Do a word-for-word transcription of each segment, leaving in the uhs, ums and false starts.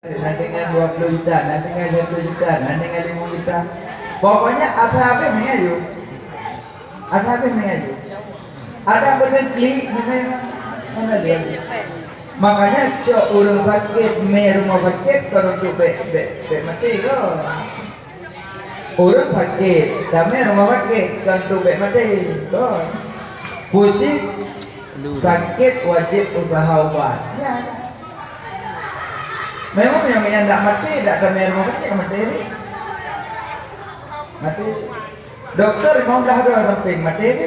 Nan tinggai dua puluh juta, nan tinggai lhèe ploh juta, nan tinggai limong juta. Pokoknya atra habéh meuayu. Atra habéh meuayu. Ada beuna klik, memang mana dia. Makanya cok ureueng sakét mé rumoh sakét kon untuk bèk, bèk, bèk maté kon. Ureueng sakét, tamé rumoh sakét, kon untuk bèk maté kon. Pusing, sakét, wajéb usaha ubat. Ya. Memang nyang, nyang dak maté, dak tamé rumoh sakét, maté ni. Maté si. Doktor mau dah ada samping, maté ni.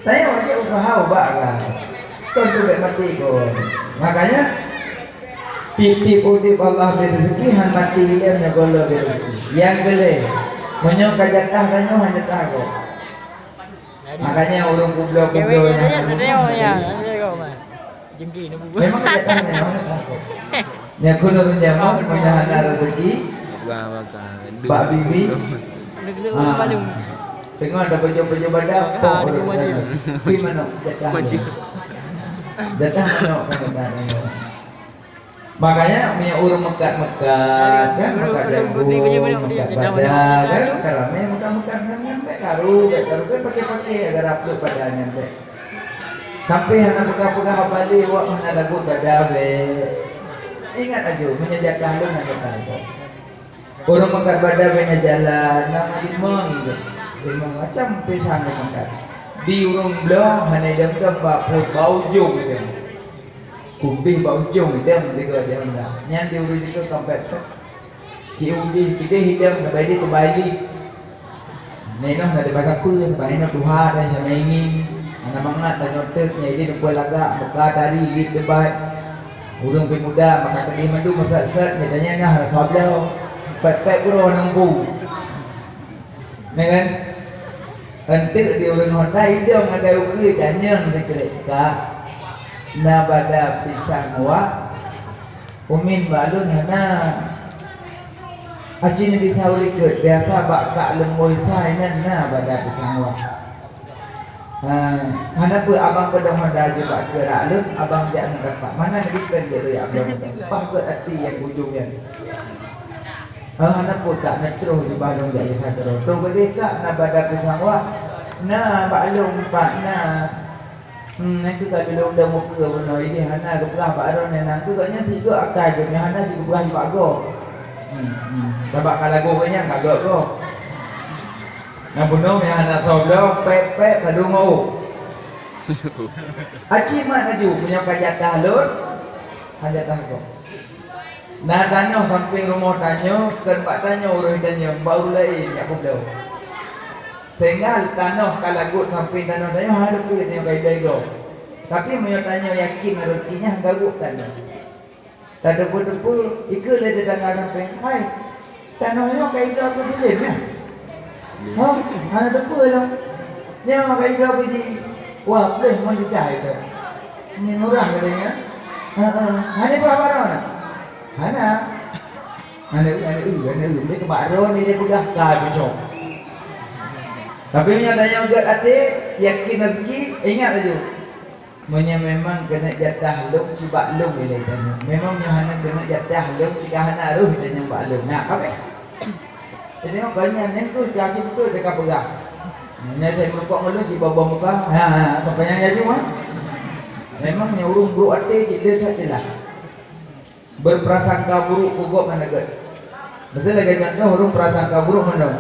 Saya wajéb usaha ubat kan. Kon untuk bèk maté kon. Makanya tiep-tiep udép Allah bri rezeki, han maté ilèe nyoe gohlom bri rezeki. Nyang keulhèe, meunyoe ka jatah tanyoe, han jatah gob. Makanya ureueng kubloe-kubloe nyang anu, memang ka jatah tanyoe, han jatah gob. Nyan keuh ureueng jameun, meunyoe hana rezeki, bak bibi. Ha. Teungoh ada baju-baju badan, pok ureueng jameun. Pi manok jatah. Jatah manok kan jatah tanyoe. Makanya, meunyoe ureueng meukat-meukat, kan, meukat jagung, meukat bada, kan, ka ramé meukat-meukat nyan, nyan bèk karu, bèk karu, kan paké-paké, agar raplok bada nyan bèk. Sampai hana peugah-peugah haba lé, awak hana lagot bada bèk. Ingat aju, meunyoe jatah lôn, hana jatah lôn. Ureueng meukat bada bèk na jalan, na limong, limong macam pisang ureueng meukat. Di ureueng bloe, hana idong-dong bak pruet, bak ujong idong. Ubéh bak ujong idong, tiga di Honda. Nyan di ureueng itu sampai pet. Cit ubéh pideh idong, sampai di teubalik. Nenoh na dibaca peue, sabab nenoh tuha dan sama ingin. Hana mangat tanyoe teuk, nyang ideh teumpat lagak, muka tari, lip debat. Ureueng pi muda, maka teudeh mandum meusat-sat, nyang tanyong nyoe hana sabloe. Pet-pet uroe nunggu. Ya kan? Enteuk di ureueng Honda idong agai ukeue tanyong sikrek kak. Na bada pisang wak. Umin bak lôn hana. Aci neubisa u likot, biasa bak kak leumbôi sa inan na bada pisang wak. Ha, hana peue abang peudong Honda jeuet bak keurak lôn, abang jak ngon tapak. Mana neubri péng jeuet raya abang peudong. Pah gèt até nyang ujong nyan. Ha, hana peue kak neutroh jubah lôn jak gisa keudroe. Troh geudeh kak na bada pisang wak. Na bak lôn pat na. Hmm, nyan keuh ka lôn dong mukeue bunoe, ideh hana geupeugah bak droeneuh, nyan keuh gobnyan sigoe akai geuh, nyan hana sigeupeugah bak gob. Hmm, hmm. Sabab ka lagoe gobnyan ka gèt gob. Nyan bunoe nyan hana soe bloe, pèt-pèt padum mawök. Aci mat laju, meunyoe ka jatah lôn, han jatah gob. Na tanoh sampéng rumoh tanyoe, kon bak tanyoe ureueng tanyoe, bak ureueng laén nyang peubloe. Sehingga tanoh ka lagot sampéng tanoh tanyoe, hana peue tanyoe ka idong-idong. Tapi meunyoe tanyoe yakin rezeki nyan, han gaguek tanoh. Tateupeue-teupeue, ikeue lé tetangga sampéng, "Hai, tanoh nyoe ka idong keu Salim nyan?" "Hah, hana teupeue lom." "Nyoe ka idong keu jih." "Wah, pleh limong juta itu." Ni murah katanya. Heeh. Hana peue baroe na? Hana. Hana, hana, hana, hana. Dia kebak roh ni dia peugah ka peucok. Tapi meunyoe tanyoe gèt até, yakin rezeki, ingat laju. Meunyoe memang keuneuk jatah lôn, cibak lôn ilèe tanyoe. Memang nyoe hana keuneuk jatah lôn, cika hana roh tanyoe bak lôn. Nah, ka bèh. Jadi, makanya nyan tu janji beutôi teuka peugah. Nyan saya meureumpok ngon lôn cit bak muka. Ha, ha, apa yang jadi mah? Memang nyan ureueng buruk até cit dia that celah. Berprasangka buruk keu gob hana gèt. Miseu lagèe contoh ureueng prasangka buruk ngon lôn.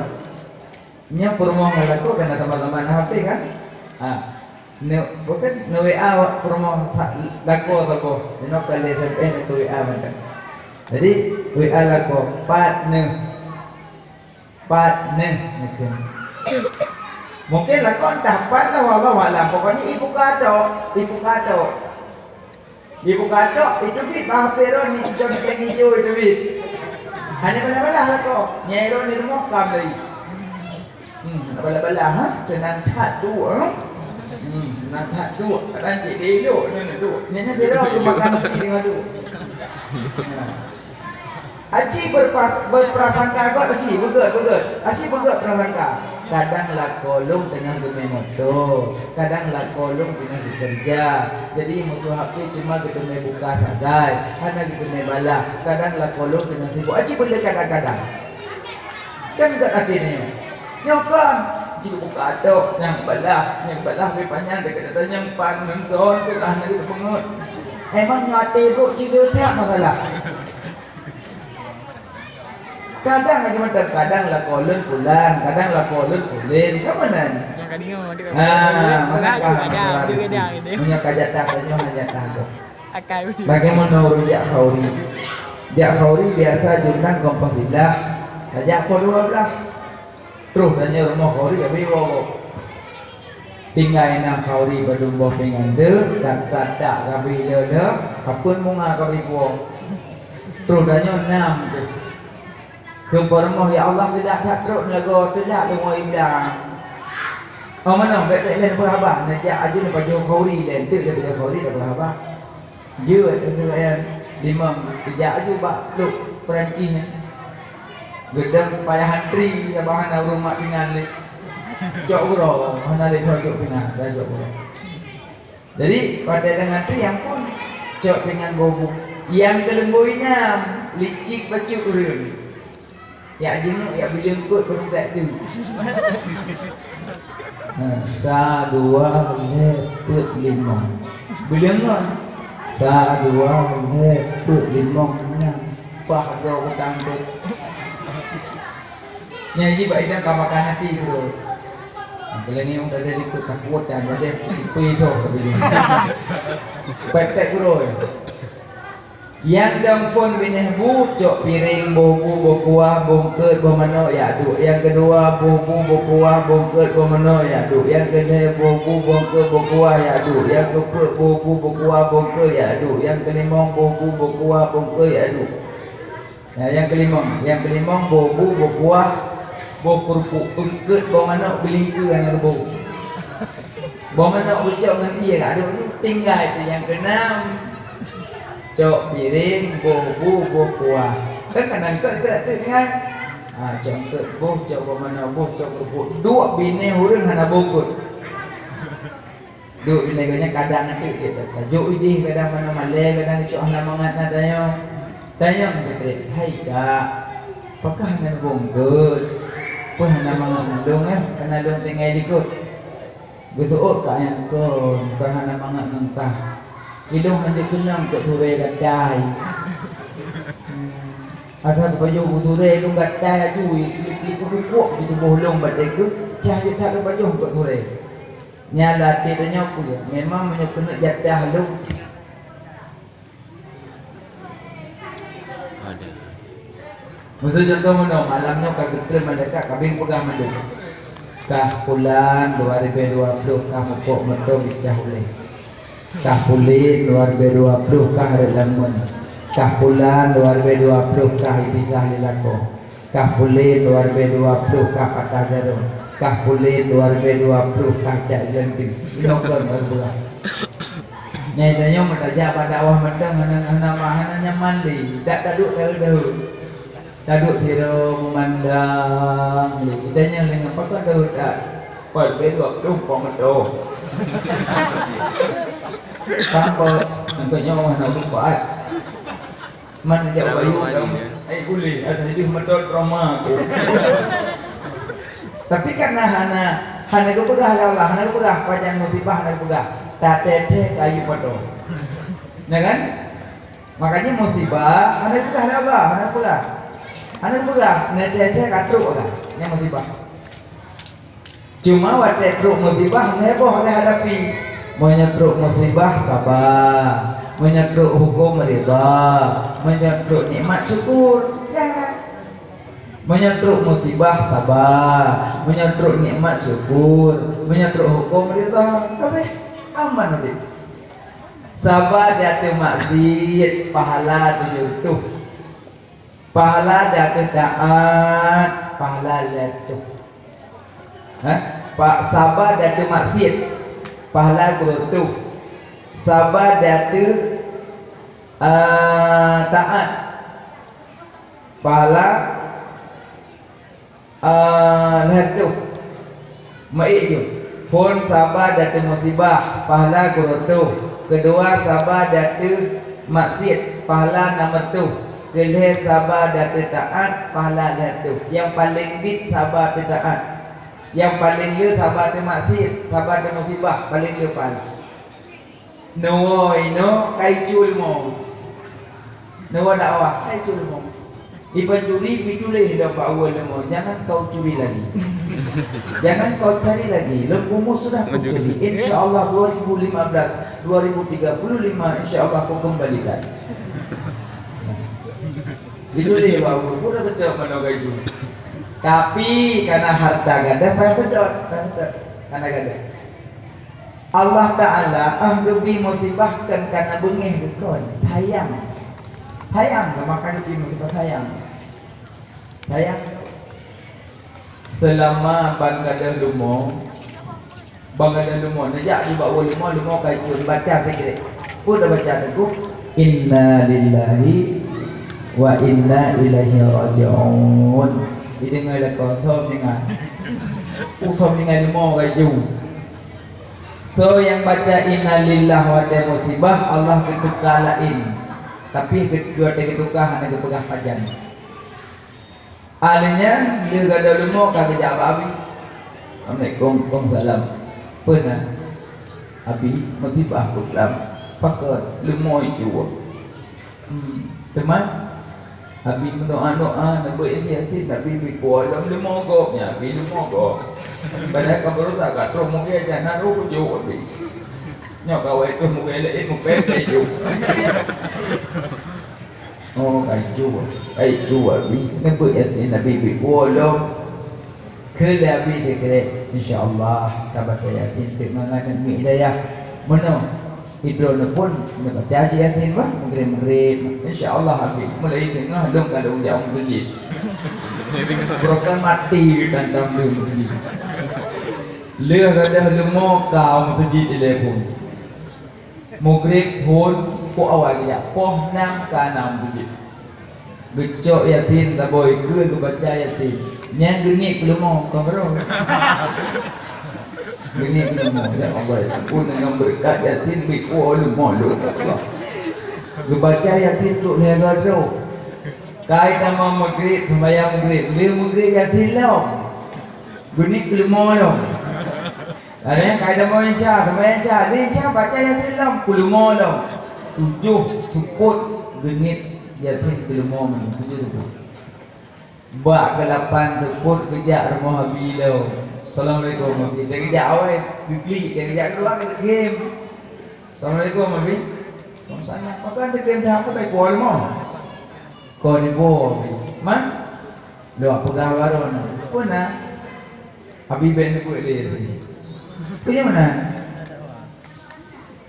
Nyan peurumoh ngon lakoe kan sama-sama na H P kan? Ha. Ne, bukan ne W A peurumoh sa-, lakoe saboh. Inoe ka lé S M S atau W A mantong. Jadi, W A lakoe, "Pat neuh." Pat neuh, neukheun. Mungkin lakoe entah pat lah, wallahu alam. Pokoknya ibuka tok, ibuka tok. Ibuka tok, iteubiet bak H P droe ni, icok péng ijo iteubiet. Hana balah-balah lakoe. Nyai droe ni rumoh ka meulai. Hmm, hana balah-balah, ha? Teunang that tu, ha? Hmm, teunang that tu. Kadang cit elok ni, ni tu. Nyan, nyan dia dah makan nasi dengan tu. Ha. Aci berpas-, berprasangka gèt aci, beugèt, beugèt. Aci beugèt prasangka. Kadang lakoe lôn teungoh geumè moto, kadang lakoe lôn teungoh geukeureuja. Jadi, meuseu H P cuma geuteumè buka sagai, hana geuteumè balah. Kadang lakoe lôn teungoh sibuk. Aci beuleu kadang-kadang. Kan geuh até nyoe. Nyoe kan, jeuet buka tok, nyang balah, nyang balah lé panyang dekat ata nyang pan nonton tu lah nak dipeungeut. Emang nyoe até brok cit le that masalah. Kadang lagi mantap, kadang lakoe lôn pulan, kadang lakoe lôn pulen. Ka meunan? Nyang ka deungoe, dia kata, Ha, dia meunan kata, ka ada, masalah dia rezeki. Ada, dia. Meunyoe ka jatah tanyoe, hana jatah gob. Akai. Bagaimana ureueng jak khauri? Jak khauri biasa jumlah kompos siblah, tajak poh dua blah. Troh tanyoe rumoh khauri habéh woe gob. Tinggai na khauri padum boh pingan deuek, kat-kat dak ka habéh le-le, kapeuen bunga ka habéh puwoe. Troh tanyoe nam teuh. Kheun po rumoh, "Ya Allah, teudak that trok neulagoe, teudak lôn woe iblang." Oh, meunoe, bèk-bèk lé neupeugah haba, neujak aju neupajoh khauri lé, enteuk lé pajoh khauri neupeugah haba. Jeuet, kheun ayah limong, geujak aju bak lôk Peurancih nyan. Geudong payah antri, saban hana ureueng mat pingan lé. Cok uroe, hana lé cok pingan, dah cok uroe. Jadi, watèe dang antri, nyang phôn cok pingan boh bu. Nyang keuleumboe inam, licik bacut ureueng. Yak jeunyuk, yak bileung kot, peureukat tu. Ha, sa, dua, lhèe, peuet, limong. Bileung ngon. Sa, dua, lhèe, peuet, limong, nam. Pah droe kutang tu. Nyan jih bak idang ka makan hati tu. Apalagi nyang tadi likot takot dan jadi pui tu. Pepek gurui. Nyang dang phôn binéh bu, cok piréng, boh bu, boh kuah, boh eungkeut, boh manok, yak duek. Nyang keudua, boh bu, boh kuah, boh eungkeut, boh manok, yak duek. Nyang keulhèe, boh bu, boh eungkeut, boh kuah, yak duek. Nyang keupeuet, boh bu, boh kuah, boh eungkeut, yak duek. Nyang keulimong, boh bu, boh kuah, boh eungkeut, yak duek. Ya, nyang keulimong, nyang keulimong, boh bu, boh kuah, boh keurupuk, eungkeut, boh manok, beulingkeu hana geuboh. Boh manok geucok ngon ié ka duek tu, tinggai tu nyang keunam. Cok piréng, boh bu, boh kuah. Kan kadang eungkeut, eungkeut tu tinggai. Ha, cok eungkeut boh, cok boh manok boh, cok keurupuk. Duek binéh ureueng hana boh eungkeut. Duek di lagèe nyan kadang teuk jeuet tajuk idéh, kadang manoe malèe, kadang cok hana mangat na tanyoe. Tanyoe meukeudeh, "Hai kak, pakon hana neuboh eungkeut? Peue hana mangat ngon lôn, eh? Kana lôn tinggai likot." Geuseuôt kak nyan, "Kon, kon hana mangat ngon kah. Ilôn hana keunong keu surée gatai." Asai geupajoh bu surée lôn gatai laju, i-, i-, ipeukukuek di tuboh lôn batée keuh, cah jeuet that lôn pajoh keu surée. Nyan lam até tanyoe peue? Memang meunyoe keuneuk jatah lôn. Ada. Meuseu contoh meunoe, malam nyoe ka geutrön malaikat, ka beng peugah mandum. Kah buleuen dua ribèe dua ploh, kah mupok meuto geucah ulèe. Kah buleuen dua ribèe dua ploh, kah reuet lam mon. Kah buleuen dua ribèe dua ploh, kah ipisah lé lakoe. Kah buleuen dua ribèe dua ploh, kah patah jaroe. Kah buleuen dua ribèe dua ploh, kah cak leunteng. Inoe kon baru beurah. Nyai tanyoe meutajak bak dakwah mantong hana, hana, hana nyaman lé. Dak taduek deuh-deuh. Taduek sidroe meumandang lé. Tanyoe deungon pakon deuh that. Pat lé dua ploh pong meuto. Sampoe sampoe nyoe hana lupa. Man jak bayu dong. Ai ulih ada di motor trauma aku. Tapi karena hana, hana geupeugah lé Allah, hana geupeugah pajan musibah, hana geupeugah. Tateuh-teuh kayu motor. Ya kan? Makanya musibah hana geupeugah lé Allah, hana geupeugah. Hana geupeugah, neuteuh-teuh ka trok lah. Nyan musibah. Cuma watèe trok musibah, hana boh lé hadapi. Meunyoe trok musibah, saba. Meunyoe trok huköm, rida. Meunyoe trok nikmat, syukur. Ya. Meunyoe trok musibah, saba. Meunyoe trok nikmat, syukur. Meunyoe trok huköm, rida. Kabéh aman udép. Saba di ateueh maksiet, pahala tujoh reutôh. Pahala di ateueh taat, pahala lhèe reutôh. Hah? Pa-, saba di ateueh maksiet, pahala dua reutôh. Saba di ateueh, eh, taat, pahala, eh, lhèe reutôh. Meuék ju. Phôn, saba di ateueh musibah, pahala geurotoh. Keudua, saba di ateueh maksiet, pahala na meureutoh. Keulhée, saba di ateueh taát, pahala lhée reutôh. Nyang paleng bit saba ateueh taát. Nyang paleng le saba ateueh maksiet, saba ateueh musibah, paleng le pahala. Neuwoe inoe ka icue leumo. Neuwoe dakwah ka icue leumo. Iban curi, pituléh lom bak awai leumo, "Jangan kau curi lagi. Jangan kau cari lagi. Leumo sudah kau curi. Insya Allah dua ribu lima belas, dua ribu tiga puluh lima, insya Allah kau kembalikan." Itulah baru pun dah sedap mana gaji. Tapi karena harta gada payah sedot, payah sedot. Karena gada. Allah Ta'ala ah geubi musibah kan karena beungéh geukon. Sayang. Sayang ke maka geubi musibah sayang. Sayang. Selama ban gadôh leumo, ban gadôh leumo, neujak di bak woe leumo, leumo ka icue, baca sikit. Peue dah baca teungku? Inna lillahi wa inna ilaihi raji'un. Dideungoe lakoe, soe meuninggai? Uh, soe meuninggai leumo ka icue. Soe nyang baca innalillah watée musibah, Allah geutuka laén. Tapi geu-, watée geutuka hana geupeugah pajan. Alheuh nyan, lheueh gadôh leumo ka geujak bak Abi. "Assalamualaikum." "Waalaikumsalam." "Peue na?" "Abi, musibah peuglam." "Pakon?" "Leumo icue." Hmm, teuma Abi meudoa-doa, neubeuet Yasin, Abi bri puwoe lom leumo gob, nyan Abi leumo gob. Padahai ka beurasa ka troh mugée, dan na roh kujok Abi. Nyoe ka awai troh mugée laén, mupéntée jok. Oh, ka icue, ka icue Abi. Neubeuet Yasin, Abi bri puwoe lom. Keu lé Abi teukrek, insya Allah, tabaca Yasin teuk mangat neumiet hidayah. Meunoe, idroeneuh pun neubaca cit Yasin bah, meugreb-meugreb. Insya Allah Abi, mulai teungoh lôn ka lôn jak u meuseujid. Beurokah maté tantang lôn meuseujid. Lheueh gadôh leumo ka u meuseujid ilée phon. Meugreb phon, poh awai geujak, poh nam ka na u meuseujid. Geucok Yasin saboh ikeue, geubaca Yasin. Nyan geuniet keu leumo, kon keudroe. Geuniet keu leumo, ya Allah, ya ampun, deungon beureukat Yasin, bri puwoe leumo lôn. Geubaca Yasin trok lhée goe droe. Ka itamong meugreb, seumayang meugreb, lheueh meugreb Yasin lom. Geuniet keu leumo lom. Ada nyang ka itamong isya, seumayang isya, lheueh isya baca Yasin lom, keu leumo lom. Tujoh seupôt geuniet Yasin keu leumo meunan, tujoh seupôt. Bak keulapan seupôt geujak rumoh Abi lom. "Assalamualaikum Abi." Teugeujak awai geuklik, teugeujak keuluwa geukheun. "Assalamualaikum Abi." "Waalaikumsalam." "Pakon teukeun that, pakon ipuwoe leumo?" "Kon ipuwoe Abi." "Man?" Lôn peugah baroe nyoe. "Peue na?" "Abi bèk neubeuet lé." "Peue nyang meunan?"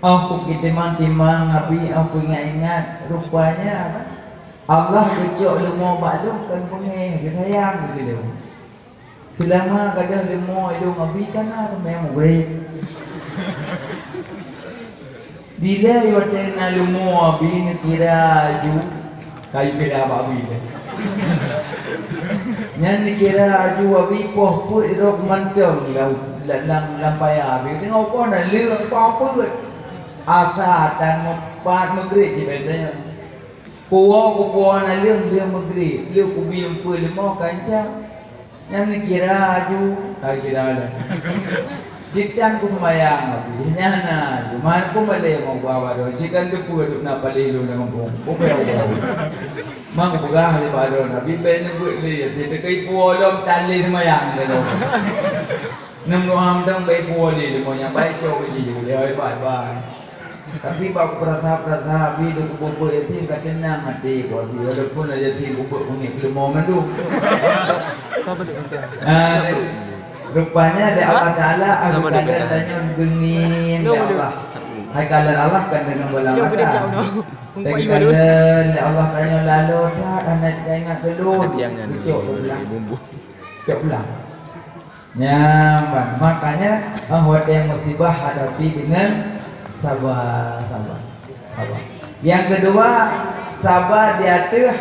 Oh, kutimang-timang Abi, oh, kuingat-ingat. Rupanya, Allah geucok leumo bak lôn kon beungéh, geusayang keu lôn. Seulama gadôh leumo lôn Abi ka na seumayang meugreb. Dilèe watèe na leumo Abi neukira aju, ka yue kira bak Abi lé. Nyan neukira aju Abi poh peuet rot mantong lam, lam, lam paya Abi. Teungoh poh na leueng poh peuet. Asa tan meupat meugreb cit bèe nyan. Kuwoe, kupuwoe na leueng, leueng meugreb. Lheueh kubi eumpeue leumo ka anca. Nyan neukira aju, ka kira lom. Jeuet kan kuseumayang Abi, nyan na aju. Man pun balèe ngon gua bak droe, jeuet kan teupeue dum na paléh lôn lam gampông. Peue peugah gua? Man kupeugah lé bak droe, Abi bèk neubeuet lé, teuka ipuwoe lom tan lé seumayang lé lom. Neumeudoa mantong bèk ipuwoe lé, leumo nyan bai cok jih, lé bai, bai. Tapi bak kupeurasa-peurasa Abi, lôn kupeubeuet Yasin ka teunang até ku Abi, walaupun lam Yasin kubuet beungéh keu leumo mandum. Ah, rupanya lé Allah Taala, ah, geukalon tanyoe geungieng lé Allah. Hai kalon Allah kan deungon bola mata. Tapi kalon lé Allah tanyoe laloe that, hana teuingat keu lôn. Geucok pulang. Cok pulang. Nyan ban. Makanya, ah, watèe musibah hadapi dengan sabar, sabar, sabar. Yang kedua, sabar di ateueh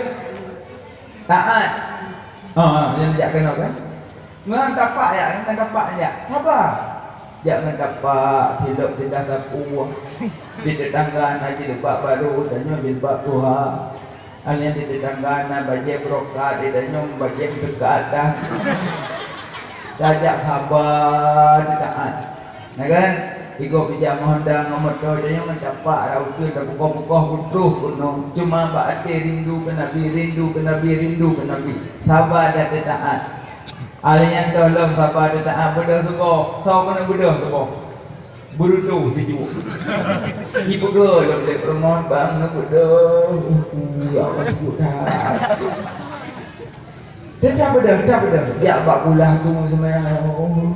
taat. Ah, ah, nyang jak keunoe kan? Ngon tapak jak, ngon tapak jak. Saba. Jak ngon tapak, silop teudah sapu. Di teutangga na jilbab barô, tanyoe jilbab tuha. Alèh di teutangga na bajèe brokat, di tanyoe bajèe teuka atas. Tajak saba, taat. Na kan? Igoe bijak meuhonda ngon moto, tanyoe ngon tapak, rot ukeue, tapukoh-pukoh, putôh gunong. Cuma bak até rindu keu Nabi, rindu keu Nabi, rindu keu Nabi. Saba dan teuka taat. Alèh nyan toh lom saba teuka taat, beudôh saboh. Soe keuneuk beudôh saboh? Beureutoh sijuek. Ipeugah lom lé peureumoh bang, na beudôh. Uh, ya Allah, sijuek that. Teuka beudôh, teuka beudôh. Jak bak kulah tu seumayang. Oh,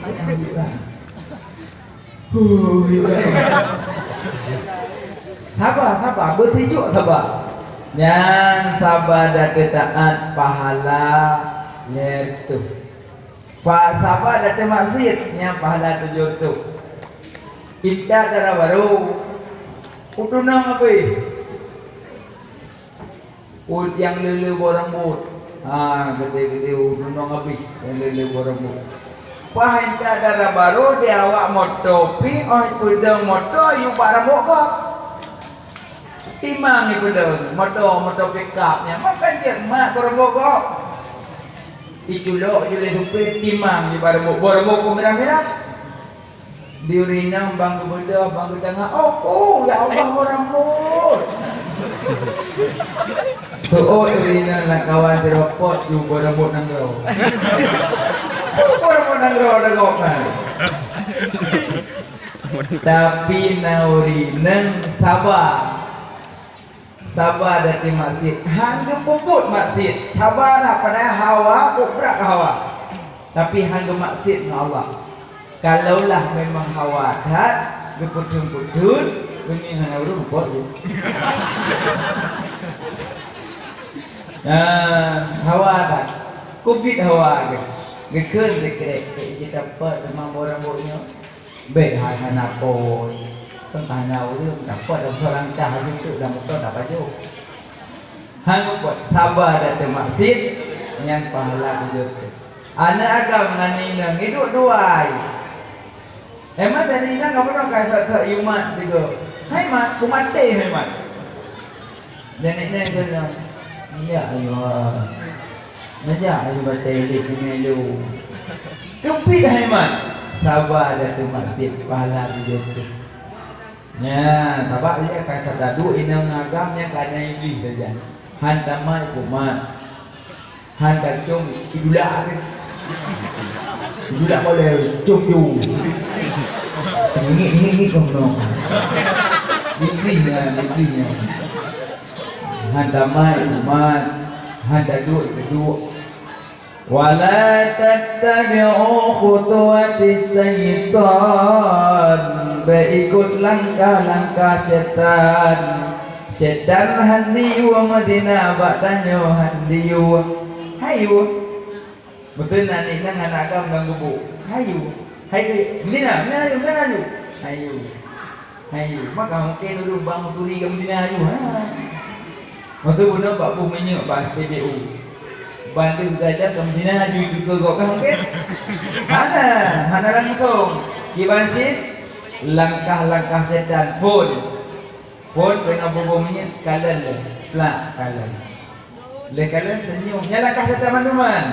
alhamdulillah. Huh, ya Allah. Saba, saba, beusijuek saba. Nyan saba dan teuka taat pahala lhèe reutôh. Fa-, saba dan teumaksiet nyan pahala tujoh reutôh. Intat dara barô, u tunong abéh. Peuet nyang le-le boh rambôt. Ha, geude-geude u tunong abéh nyang le-le boh rambôt. Paih intat dara barô di awak moto pih, óh peudong moto yue bak rambôt gob. Timang ipeudong moto, moto pick up nyan, makan jeuet mat boh rambôt gob. Iculok jih lé supé, timang jih bak rambôt, boh rambôt keu mirah-mirah. Di ureueng inong bang geubeudôh, bang geutangah, "Oh, oh, ya Allah, boh rambôt!" Seuôt ureueng inong lam kawan sidroe pot ju boh rambôt nanggroe. Boh rambôt nanggroe dah gobnyan. Tapi na ureueng inong saba. Saba dan teumaksiet, han geupeubuet maksiet. Saba na padahai hawa, buet brat keu hawa. Tapi han geumaksiet ngon Allah. Kalaulah memang hawa that, geupeutheun-peutheun, beungoh hana ureueng buet jih. Nah, hawa that. Kubit hawa geuh. Geukheun sikrek, keu jitapot teuma boh rambôt nyoe. Bèk hai hana phôn. Kan hana ureueng, dapat lam seurangkah laju tu lam moto dah pajoh. Hana phôn, saba dan teumaksiet, nyan pahala tujoh reutôh. Aneuk agam ngon inong iduek duai. Emang tadi inong kamoe ka that-that yumat tigo. Hai mat, kumaté hai mat. Dan nenek kheun lom, "Neujak ayue, neujak ayue batèe lé keunoe lôn." Keubiet hai mat, saba dan teumaksiet pahala tujoh reutôh. Nyan, sabab dia ka teuduek inong agam nyang ka na Iblih sajan. Han tamai kumat. Han tacôm idulak teuh. Idulak boleh com ju. Ngit-ngit kong nong. Iblih nyan, Iblih nyan. Han tamai umat, han taduek, taduek. Wala tattabi'u khutuwatis syaitan. Bèk ikot langkah-langkah syaitan. Syaitan han diyue meuzina bak tanyoe, han diyue. Hayue. Beutôi na nit nyan hana agam lam gubuk. Hayue. Hayue. Meuzina, meuzina hayue, meuzina hayue. Hayue. Hayue. Maka mungken ureueng bang meuturi ka meuzina hayue. Ha. Masa bunoe bak boh minyeuk bak S P B U. Bandum gajah ka meuzina hayue teuka gok ka mungken. Hana, hana langsung. Kiban cit langkah-langkah syaitan phôn. Phôn keunoe boh-boh minyeuk, kalon lé. Plak, kalon. Lé kalon seunyum. Nyan langkah syaitan banmandum.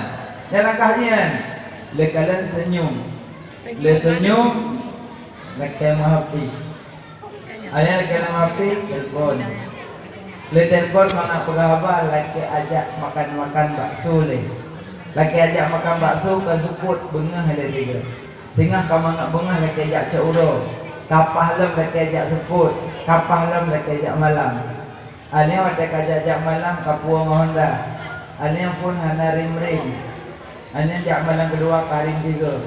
Nyan langkah nyan. Lé kalon seunyum. Lé seunyum, lakèe meuhapé. Akhé lakèe meuhapé, telepon. Lé telepon mangat peugah haba, lakèe ajak makan-makan bakso lé. Lakèe ajak makan bakso ka seupôt beungoh lé tiga. Singoh ka mangat beungoh lakèe jak cok uroe. Ka paih lom lakèe jak seupôt. Ka paih lom lakèe jak malam. Aneuk watèe ka jak-jak malam ka puwoe ngon honda. Aneuk phôn hana rem-rem. Aneuk jak malam keudua ka rem tiga.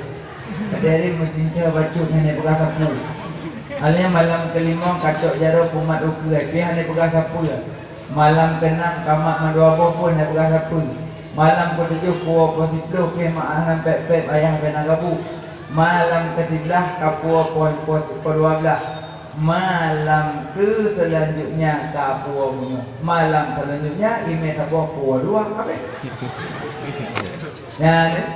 Watèe rem meutinta bacut hana peugah sapeue. Aneuk malam keulimong ka cok jaroe pumat ukeue, pih hana peugah sapeue. Malam keunam ka mak mandua boh phôn hana peugah sapeue. Malam keutujoh puwoe poh siplôh pih mak hana pèp-pèp ayah hana gabuk. Malam keusiblaih ka puwoe poh, poh, poh dua blaih. Malam keu seulanjutnya ka puwoe meunyoe. Malam seulanjutnya imè saboh puwoe dua habéh. Nyan, eh.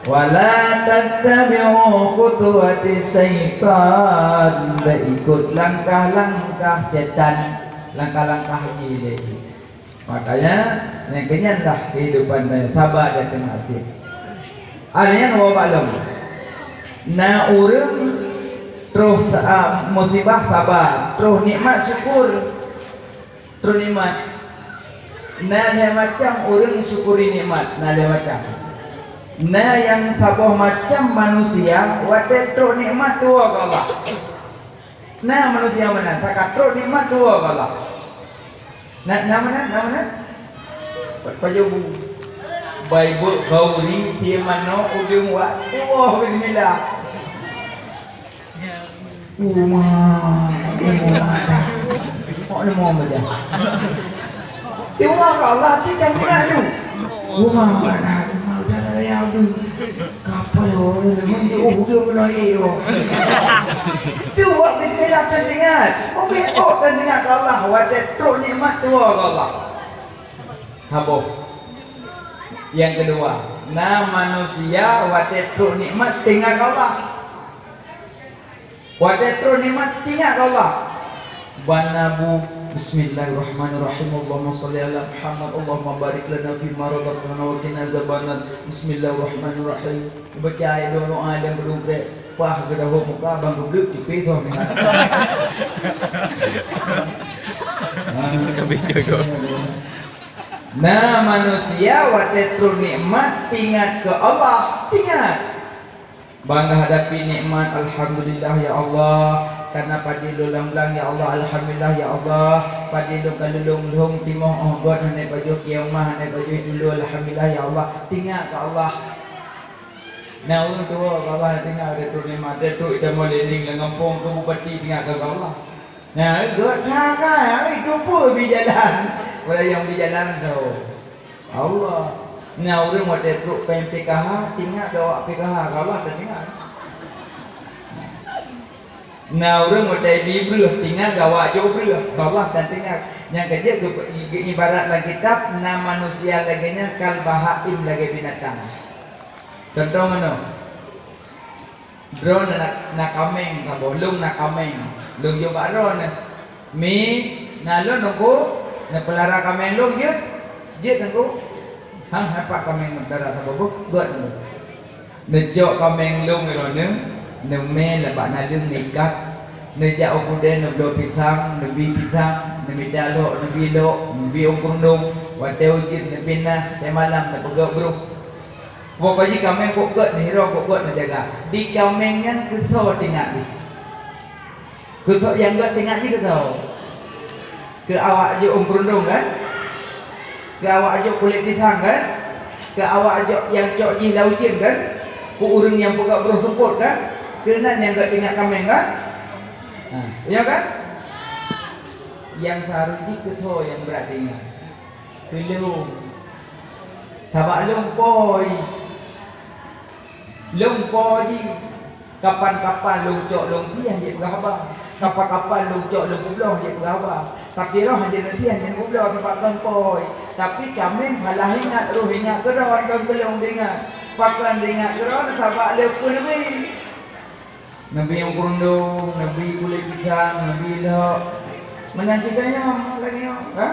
Wala tattabi'u khutuwati syaitan, bèk ikot langkah-langkah syaitan, langkah-langkah jih lé. Makanya, nyang keunyan lah kehidupan dan sabar dan terima kasih. Ada yang bawa baklom. Na ureueng troh sa-, ah, musibah sabar, troh nikmat syukur. Troh nikmat. Na lhèe macam ureueng syukuri nikmat, na lhèe macam. Na nyang saboh macam manusia watèe troh nikmat tuwo keu Allah. Na manusia meunan, takat troh nikmat tuwo keu Allah. Na, na meunan, na meunan. Pajoh bu. Bai beuet khauri, sie manok, udeueng wak tuwo, bismillah. Uma, uma dah. Kok nemu baca? Tiwa ka Allah, cik kan tidak tu. Uma dah, uma dah raya tu. Kapal orang dengan tu, oh, dia mulai yo. Tu waktu kita dah teringat. Oh, besok teringat ke Allah. Wajah truk nikmat tua ke Allah. Haboh. Yang kedua, na manusia watèe trok nikmat teuingat Allah. Watèe trok nikmat teuingat Allah. Bana bu, Bismillahirrahmanirrahim. Allahumma shalli ala Muhammad. Allahumma barik lana fi ma razaqtana wa qina azabannar. Bismillahirrahmanirrahim. Baca ayat doa dan berdoa. Pah geudahok muka bang geubleuk cupé soh ni. Habis jago. Na manusia watèe trok nikmat teuingat keu Allah, teuingat. Bang hadapi nikmat, alhamdulillah ya Allah, karena padé lôn lam blang ya Allah, alhamdulillah ya Allah, padé lôn ka lôn lhong timoh oh gèt hana pajoh kiamat, hana pajoh dulu, alhamdulillah ya Allah, teuingat keu Allah. Na ureueng tuwo keu Allah teuingat, ada trok nikmat, ada trok ita molending lam gampông keu bupati teuingat keu Allah. Nah, gèt na kan, hai, keupeue bi jalan? Padahai nyang bi jalan tu Allah. Na ureueng watèe trok péng P K H, teuingat gawak P K H, ka Allah teuingat. Na ureueng watèe bi breuh, teuingat gawak jok breuh, ka Allah teuingat. Nyang keujeuet geu-, geu-, ibarat lam kitab, na manusia lagèe nyan kal bahaim, lagèe binatang. Contoh meunoe. Droeneuh na, na kaméng saboh, lôn na kaméng. Lôn jok bak droeneuh. Mi, na lôn teungku, neupeulara kaméng lôn jeuet? Jeuet teungku. Hang, hana pat kaméng neupeulara saboh boh, gèt teungku. Neucok kaméng lôn droeneuh, neumè lam bak naleueng neuikat, neujak u keudè neubloe pisang, neubi pisang, neumita lhok, neubi lhok, neubi ôn keureuendong, watèe ujeuen neupinah, watèe malam neupeugèt broh. Pokok jih kaméng kok gèt neuhiro, kok gèt neujaga. Di kaméng nyan keusoe teuingat jih? Keusoe nyang gèt teuingat jih keusoe? Keu awak jok ôn keureuendong kan? Keu awak jok kulét pisang kan? Keu awak jok nyang cok jih lam ujeuen kan? Keu ureueng nyang peugèt broh seupôt kan? Keunan nyang gèt teuingat kaméng kan? Ha, iya kan? Nyang seuharôh jih keusoe nyang brat teuingat? Keu lôn. Sabab lôn po jih. Lôn po jih. Kapan-kapan lôn cok lôn sie han jeuet peugah haba. Kapan-kapan lôn cok lôn peubloe han jeuet peugah haba. Tapi roh han jeuet lôn sie han jeuet peubloe sabab lôn po jih. Tapi kaméng salah ingat, roh ingat keudroe, kon keu lôn teuingat. Pakon teuingat keudroe, sabab lôn peue neubi. Neubi ôn keureuendong, neubi kulét pisang, neubi lhok. Meunan cit tanyoe lagèe nyoe, ha?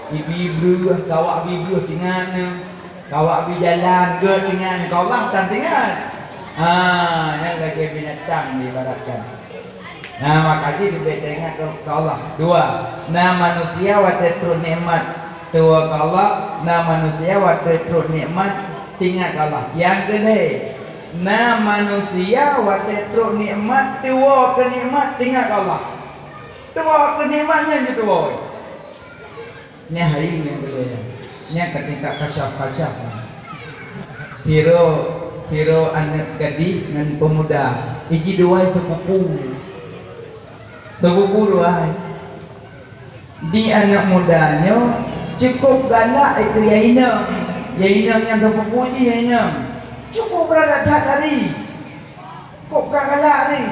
Ibi breuh, kawak bi breuh teuingat nyoe. Kawak bi jalan, gèt teuingat nyoe. Keu Allah tan teuingat. Ha, nyan lagèe binatang diibaratkan. Nah, maka jih leubeh teuingat keu, keu Allah. Dua, na manusia watèe trok nikmat tuwo keu Allah, na manusia watèe trok nikmat teuingat keu Allah. Nyang keulhèe, na manusia watèe trok nikmat, tuwo keu nikmat, teuingat keu Allah. Tuwo keu nikmat nyan jeuet tuwo. Nyan hai nyang keulhèe nyan. Nyan ka tingkat kasyaf-kasyaf nyan. Sidroe, sidroe aneuk gadih ngon peumuda, iji dua ai seupupu. Seupupu dua ai. Di aneuk muda nyoe cukôp galak keu nyang inong. Nyang inong nyan seupupu jih nyang inong. Cukôp galak that tadi. Kok ka galak tadi?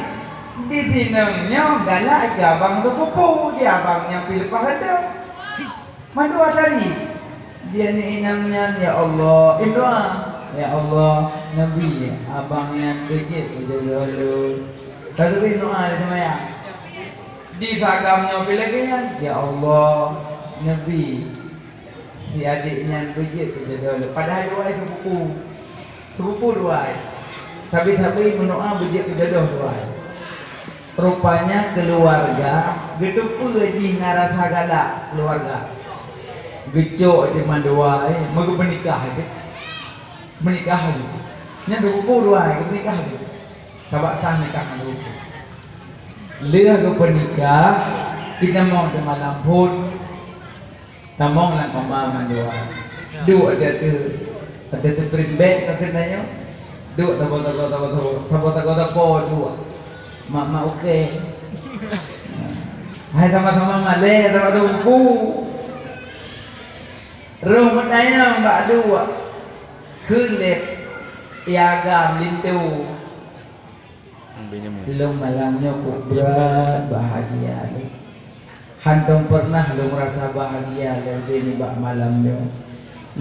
Di inong nyoe galak keu abang seupupu, di abang nyan pih leupah gata. Mandua tadi. Di aneuk inong nyan, ya Allah, indua. Ya Allah, neubi abang nyan beujeuet keu jodoh lôn. Ka teubiet doa di seumayang. Di sagam nyoe pih lagèe nyan, "Ya Allah, neubi si adék nyan beujeuet keu jodoh lôn." Padahai dua ai seupupu. Seupupu dua ai. Sabe-sabe meudoa beujeuet keu jodoh dua ai. Rupanya keuluwarga geuteupeue jih na rasa galak keuluwarga. Geucok teuma dua ai, meugeupeunikah jih. Meunikah laju. Nyan geupeubuet dua ai, geupeunikah laju. Sabab sah nikah ngon geupeubuet. Lheueh geupeunikah, itamong teuma lam phon. Tamong lam kama mandua. Duek ateueh, ateueh, ateueh spring bed ka keunan nyoe. Duek saboh-saboh, saboh-saboh, saboh-saboh sapo duek. Mak-mak ukèe. Hai sama-sama malèe, sama-sama buku. Roh meutanyong bak duek. Kheun lé Pi Agam linto, "Lôn malam nyoe kok brat bahagia lôn. Hántom peureunah lôn rasa bahagia lagèe nibak malam nyoe.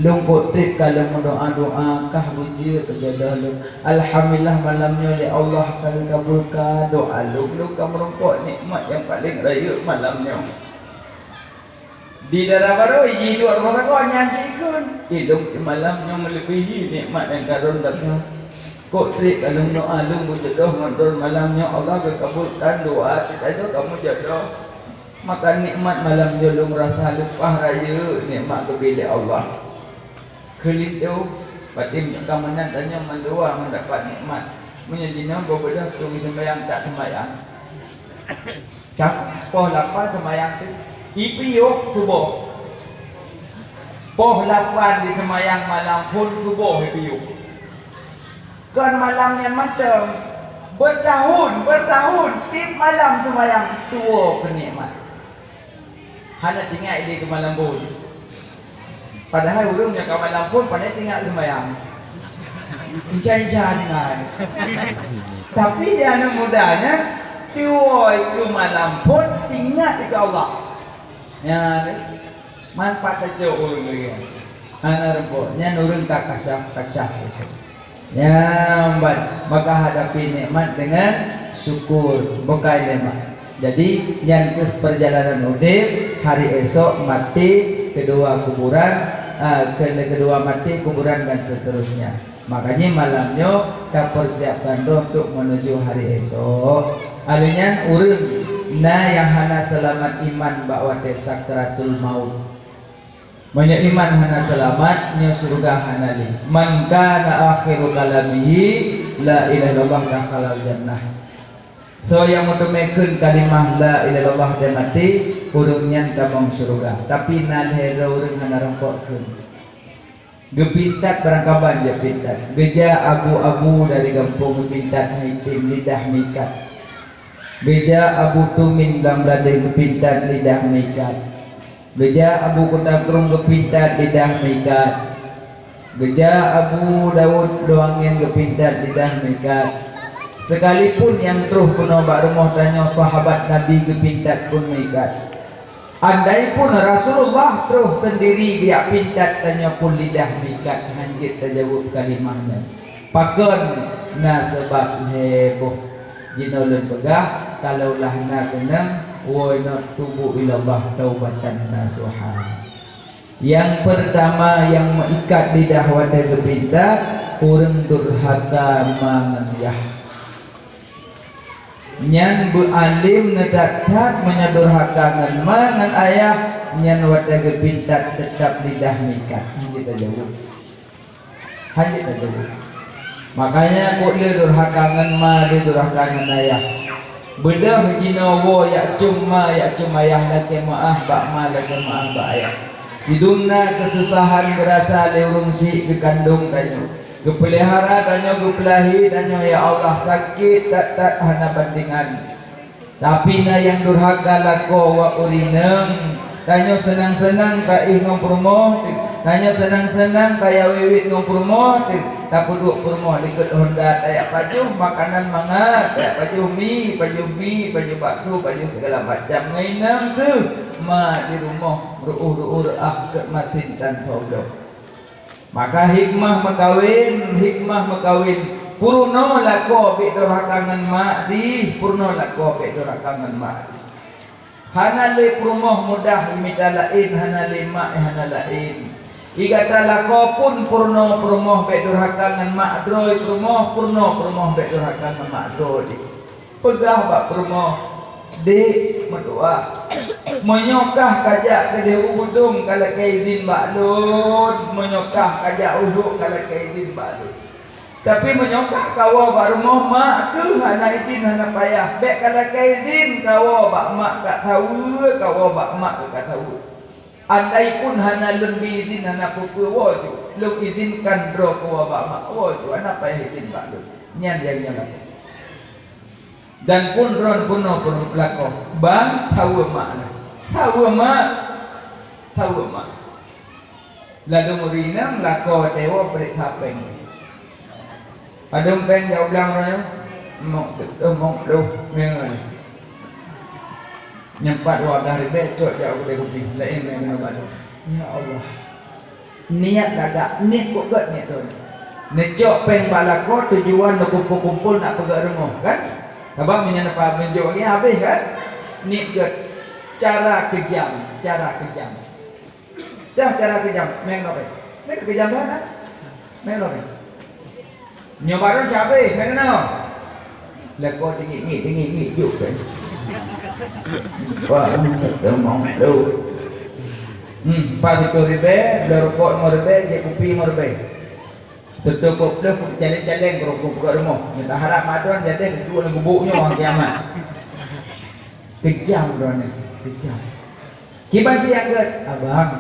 Lôn kok trép ka lôn meudoa-doa, kah beujeuet keu jodoh lôn. Alhamdulillah, malam nyoe lé Allah ka geukabulkan doa lôn. Lôn ka meurumpok nikmat nyang paleng rayeuk malam nyoe." Di dara barô jih duek saboh sagoe nyan cit kheun, "Ilôn di malam nyoe meuleubihi nikmat nyang ka lôn rasa. Kok trép ka lôn doa lôn meujodoh ngon droen malam nyoe, Allah geukabulkan doa teuh tanyoe ka meujodoh. Maka nikmat malam nyoe lôn rasa leupah rayeuk nikmat geubri lé Allah." Kheun linto, "Batin ka meunan tanyoe mandua meudapat nikmat. Meunyoe jinoe boh beudôh tueng seumayang tak seumayang." Cak poh lapan seumayang teuh, ipiôh suboh. Poh lapan diseumayang malam phon suboh ipiôh. Kon malam nyan mantong, beutahun-beutahun tiep malam seumayang tuwoe keu nikmat. Hana teuingat idéh keu malam phon. Padahai ureueng nyang ka malam phon pandai teuingat seumayang. Inca-inca tinggai. Tapi di aneuk muda nyan tuwoe keu malam phon teuingat keu Allah. Nyan manfaat tacok ureueng lagèe nyan. Hana rumpok nyan ureueng ka kasyaf-kasyaf. Nyan ban, maka hadapi nikmat dengan syukur, bukai lé mak. Jadi, nyan keuh perjalanan udép, hari esok maté, keudua kuburan, ah, ke-, keudua maté, kuburan dan seterusnya. Makanya malam nyoe tapersiapkan droe untuk menuju hari esok. Alèh nyan ureueng na nyang hana seulamat iman bak watèe sakratul maut. Meunyoe iman hana seulamat, nyoe syeuruga hana lé. "Man kana akhiru kalamihi la ilaha illallah dakhalal jannah." Soe nyang meuteumé kheun kalimah la ilaha illallah dan maté, ureueng nyan tamong syeuruga. Tapi na lhèe droe ureueng hana rumpok kheun. Geupintat barangkaban jeuet pintat. Geujak abu-abu dari gampông geupintat hai tem lidah meuikat. Geujak Abu Tumin lam Bladeh geupintat lidah meuikat. Geujak Abu Kuta Krueng geupintat lidah meuikat. Geujak Abu Daud Luwangen geupintat lidah meuikat. Sekalipun nyang troh keunoe bak rumoh tanyoe sahabat Nabi geupintat pun meuikat. Andai pun Rasulullah troh seundiri geujak pintat tanyoe pun lidah meuikat hana jeuet tajaweueb kalimah nyan. Pakon? Na sabab lhèe boh. Jinoe lôn peugah, kalaulah na keunong, woe not tubu ilallah taubatan nasuha. Nyang peurtama nyang meuikat lidah watèe geupinta, ureueng durhaka ma ngon yah. Nyan beualém neuthat-that meunyoe durhaka ngon ma ngon ayah, nyan watèe geupinta teutap lidah meuikat. Hana jeuet tajaweueb. Hana jeuet tajaweueb. Makanya kok le durhaka ngon ma, le durhaka ngon ayah. Beudôh jinoe woe jak cöm ma, jak cöm ayah, lakèe meu'ah bak ma, lakèe meu'ah bak ayah. Sidum na keususahan geurasa lé ureueng syiek geukandong tanyoe. Geupeulihara tanyoe, geupeulahé tanyoe, ya Allah, sakét that-that hana bandingan. Tapi na nyang durhaka lakoe wak ureueng inong, tanyoe seunang-seunang taéh ngon peurumoh teuh, tanyoe seunang-seunang tajak wiet-wiet ngon peurumoh teuh, tapeuduek peurumoh likot honda, tajak pajoh makanan mangat, tajak pajoh mi, pajoh bi, pajoh bakso, pajoh sigala macam ngon inong teuh. Ma di rumoh reuôh-reuôh reuah keu masin tan soe bloe. Maka hikmah meukawen, hikmah meukawen, peurunoe lakoe bék durhaka ngon mak dih, peurunoe lakoe bék durhaka ngon mak dih. Hana lé peurumoh mudah imita laén, hana lé mak hana laén. I gata lakoe pun peurunoe peurumoh bék durhaka ngon mak droe peurumoh, peurunoe peurumoh bék durhaka ngon mak droe dih. Peugah bak peurumoh, "Dék, meutuah, meunyoe kah kajak keudeh u Budong ka lakée izin bak lôn, meunyoe kah kajak u Lhok ka lakée izin bak lôn. Tapi meunyoe kah kawoe bak rumoh mak keuh hana izin hana payah, bék ka lakée izin kawoe bak mak, ka saweue kawoe bak mak keuh ka saweue. Andai pun hana lôn bi izin hana peue-peue, woe ju, lôn izinkan droe kawoe bak mak, woe ju, hana payah izin bak lôn." Nyan nyang nyoe lakoe. Dan pun droen peunoh peurumoh lakoe, ban saweue mak na. Saweue mak, saweue mak. Ladôm ureueng inong lakoe dewa peuriksa péng. Padum péng jak u blang uroe nyoe? Mok, mok ploh meunan. Nyang pat dua blah ribèe cok jak u keudè kupi. Laén meunan bak lôn. Ya Allah. Niat lagak, niet kok gèt niet lôn. Neucok péng bak lakoe tujuan neukumpul-kumpul nak peugèt rumoh, kan? Sabab meunyoe neupa beunjok lagèe habéh, kan? Niet gèt. Cara keujam, cara keujam. Dah cara keujam, meng noe péng. Meng keujam dah, kan? Meng noe péng. Nyoe barô cabe, meukeunong. Lakoe teungiek-ngiek, teungiek-ngiek, jok péng. Wah, teumong lôn. Hmm, empat siplôh ribèe, bloe rukok limong ribèe, jép kupi limong ribèe. Tutoe peuet ploh, caleng-caleng, keu rukok buka rumoh. Minta harap madon, jadi dua lam gubuk nyoe, orang kiamat. Keujam droeneuh, keujam. Kiban si anggét, "Abang,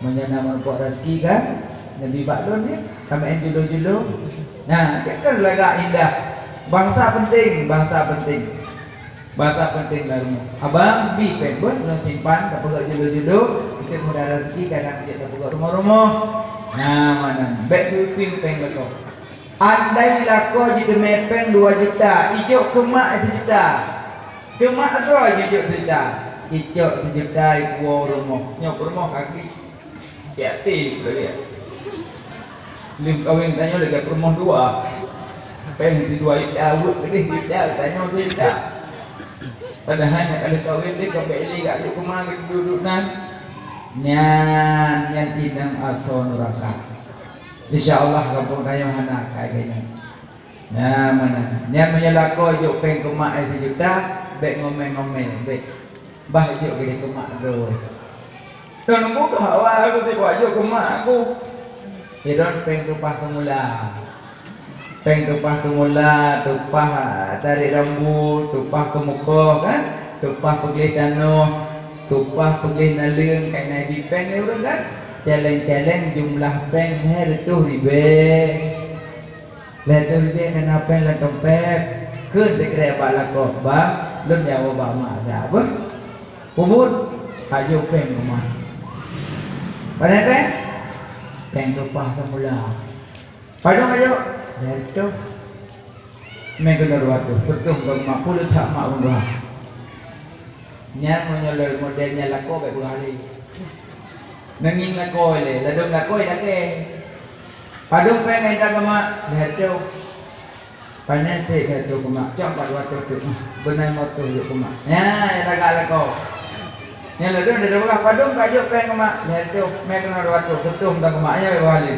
meunyoe na meurumpok raseuki kan, neubi bak lôn nyoe, tameu'en julo-julo." Nah, nyan kan lagak indah. Bahasa penting, bahasa penting. Bahasa penting lam rumoh. "Abang, bi péng beuh, lôn simpan, tapeugèt julo-julo, untuk mudah raseuki, kadang jeuet tapeugèt rumoh-rumoh." Nah, meunan. Bèk teuieng péng lakoe. Andai lakoe jiteumé péng dua juta, ijok keu mak sijuta. Keu mak droe jijok sijuta. Ijok sijuta, ipuwoe rumoh. Nyoe peurumoh kaki. Yatim lagèe. Lheuh kawén tanyoe lagèe peurumoh dua. Péng di dua juta, weuek keudeh juta, tanyoe sijuta. Padahai nyang ka lheuh kawén deh, ka bèk lé gak jok keu mak, duek-duek nan. Nyan, nyan inong asoe nuraka. Insya Allah gampông tanyoe hana kaya nyan. Nah, meunan. Nyan meunyoe lakoe jok péng keu mak sijuta, bèk ngomel-ngomel, bèk. Bah jok geude keu mak droe. Nunggu keu hawa aku, tiba jok keu mak aku. Sidon péng tupah seumula. Péng tupah seumula, tupah tarék rambu, tupah keumukoh kan, tupah peugleh tanoh, tupah peugleh naleueng, kai na jibi péng lé ureueng kan. Caleng-caleng jumlah péng lhèe reutôh ribèe. Lhèe reutôh ribèe ka na péng lam dompet. Kheun sikrek bak lakoe, "Bang, lôn jawoe bak mak jak beuh." Peubuet, ka jok péng keu mak. Padahai péng? Péng tupah seumula. Padum ka jok? Lhèe reutôh. Mè keunoe dua reutôh, peutueng bak mak, peue leutak mak bak dua. Nyan meunyoe lé model nyan lakoe bèk peugah lé. Neungieng lakoe lé, ladôm lakoe lakèe. Padum péng nyang ka keu mak? Lhèe reutôh. Pane cit lhèe reutôh keu mak, cok bak dua reutôh teuk. Beuna limong reutôh jok keu mak. Nyan, nyang lagak lakoe. Nyan ladôm, ladôm peugah, padum ka jok péng keu mak? Lhèe reutôh. Mè keunoe dua reutôh, peutueng bak mak, nyan bèk peugah lé.